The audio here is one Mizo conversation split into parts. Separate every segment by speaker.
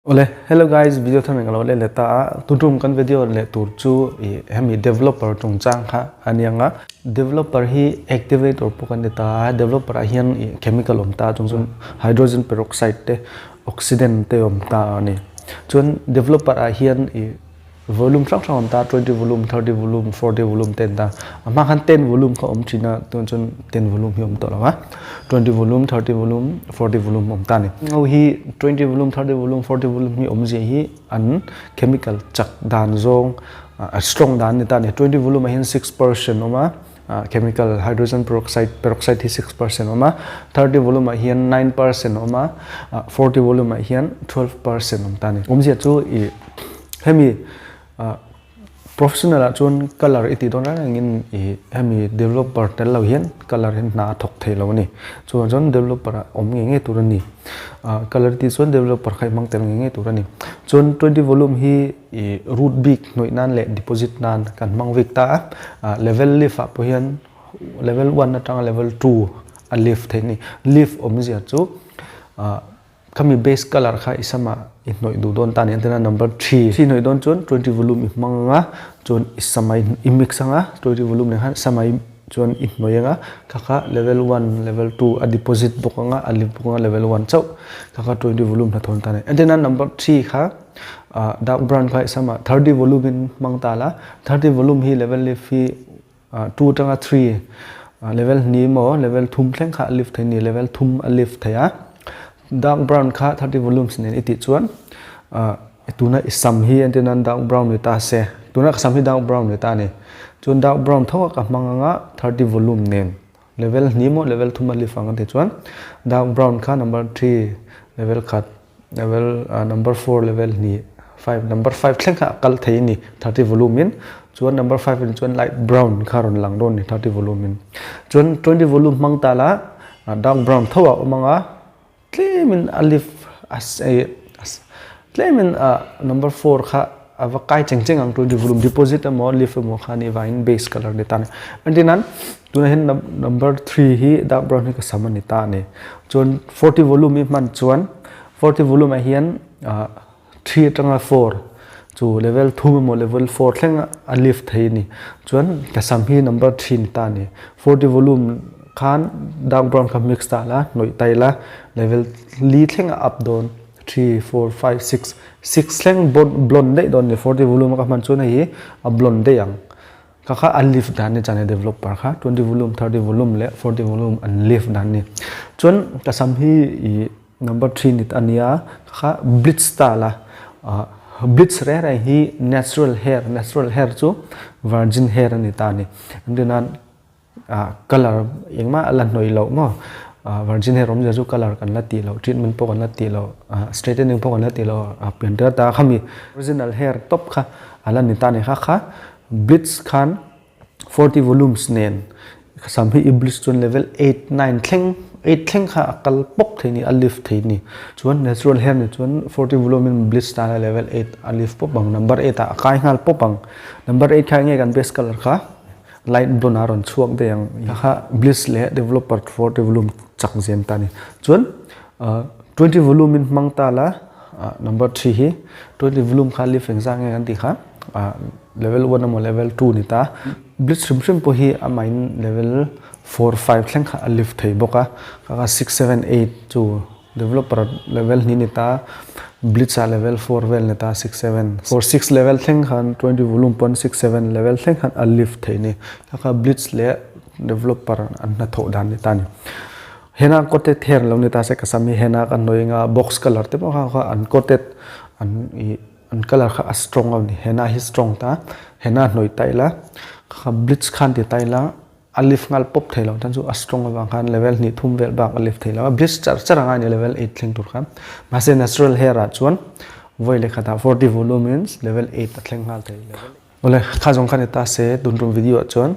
Speaker 1: Awle, hello guys, video thar ka lo leh leh ta a, tuntum kan video leh tur chu i hemi developer chungchang kha a ni ang a. Developer hi activator pawh kan ti ta a, developer ah hian i chemical awm ta chung chuan hydrogen peroxide te oxidant te awm ta a ni. Chuan developer ah hian i Volume hrang hrang awm ta, 20 volume, 30 volume, 40 volume te an ta. A hma khan 10 volume kha awm thin a, tunah chuan 10 volume hi awm tawh lo a. 20 volume, 30 volume, 40 volume awm ta a ni. Ngo hi 20 volume, 30 volume, 40 volume hi awmzia hi an chemical chak dan zawng a strong dan a ni ta a ni. 20 volume ah hian 6% awm a, chemical hydrogen peroxide peroxide hi 6% awm a, 30 volume ah hian 9% awm a, 40 volume ah hian 12% awm ta a ni. Awmzia chu i Hemi professional ah chuan colour i tih dawn reng rengin i hemi developer tel lo hian colour hi hna a thawk thei lo a ni. Chuvang chuan developer ah awm ngei ngei tur a ni. Colour i tih chuan developer kha i hmang tel ngei ngei tur a ni. Chuan 20 volume hi i root bik hnawih nan leh deposit nan kan hmang vek ta a. Level lift ah pawh hian level one atanga level two a lift theih a ni. Lift awmzia chu Khami base colour kha i sama i hnawih duh dawn ta ni entirna number 3 hi hnawih dawn chuan 20 volume i hmang anga chuan i sama i mix anga 20 volume nen khan sama i chuan i hnawih anga kha kha level 1 level 2 a deposit bawk anga a lift bawk anga level 1 chauh kha kha 20 volume hnathawh ta ni entirna number 3 kha dark brown kha i sama 30 volume in hmang ta la 30 volume hi level lift hi 2 atanga 3 level hnih emaw level thum thleng kha a lift thei a ni level thum a lift thei a dark brown kha 30 volumes nen i tih chuan tuna i sam hi entir nan dark brown ni ta se tuna ka sam hi dark brown ni ta a ni chuan dark brown tho a ka hmang anga 30 volume nen level hnih emaw level thum a lift ang a tih chuan dark brown kha number 3 level khat level number 4 level hnih 5 number 5 thleng kha a kal thei a ni 30 volume in chuan number 5 in chuan light brown kha rawn lang dawn a ni 30 volume in chuan 20 volume hmang ta la dark brown tho a awm ang a tlem in a lift a tlem in number 4 kha a va kai cheng cheng ang 20 volume deposit emaw lift emaw kha ni vangin base colour ni ta a ni engtin nan tunah hian number 3 hi dark brown hi ka sam a ni ta a ni chuan 40 volume i hman chuan 40 volume ah hian 3 atanga 4 chu level thum emaw level 4 thleng a lift thei a ni chuan ka sam hi number 3 ni ta a ni 40 volume khan dark brown kha mix ta la hnawih tai la level li thleng a up dawn 3 4 5 6 6 thleng blonde daih dawn a ni 40 volume a ka hman chuan hei hi a blonde daih ang Kha kha an lift dan ni chane developer kha 20 volume 30 volume leh 40 volume an lift dan ni chuan ka sam hi i number 3 nit ania kha bleach ta la bleach re re hi natural hair natural hair chu virgin hair ani ta ni andinan color engmah la hnawih loh maw virgin hair awmzia chu color kan la tih loh treatment pawh kan la tih loh straightening pawh kan la tih loh a pian tir ata khami original hair top kha ala ni ta ni kha kha Bleach khan 40 volumes nen sam hi i bleach chuan level 8 9 thleng 8 thleng kha a kal pawp thei ni a lift thei ni chuan natural hair ni chuan 40 volume in bleach tan a level 8 a lift pawp ang number 8 ah a kai nghal pawp ang number 8 kha enge kan base color kha light blonde a rawn chhuak daih ang kha bleach leh developer 40 volume chak zen ta ni chuan 20 volume in hmang ta la number 3 hi 20 volume kha lift engzah nge kan tih kha Level 1 emaw level 2 ni ta. Bleach hrim hrim pawh hi amahin level 4 5 thleng kha a lift thei bawk a. Kha kha 6 7 8 chu developer level hnih ni ta. Bleach ah level 4 vel ni ta 6 7 4 6 level thleng khan 20 volume pawn 6 7 level thleng khan a lift thei ni. Kha kha bleach leh developer an hnathawh dan ni ta ni. Hena coated hair lo ni ta se ka sam hi hena ka hnawih anga box colour te pawh kha kha an coated an ih An colour kha a strong a ni henna hi strong ta henna hnawih ta ila kha bleach khan ti ta ila a lift nghal pawp thei lo tan chu a strong avang khan level hnih thum vel bak a lift thei lo a bleach char char anga ni level 8 thleng tur khan mahse natural hair ah chuan vawi leh khatah 40 volume in level 8 a thleng nghal thei level Awle kha zawng kha ni ta se tun tum video ah chuan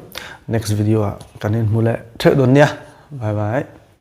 Speaker 1: next video ah kan inhmu leh theuh dawn nia bye bye.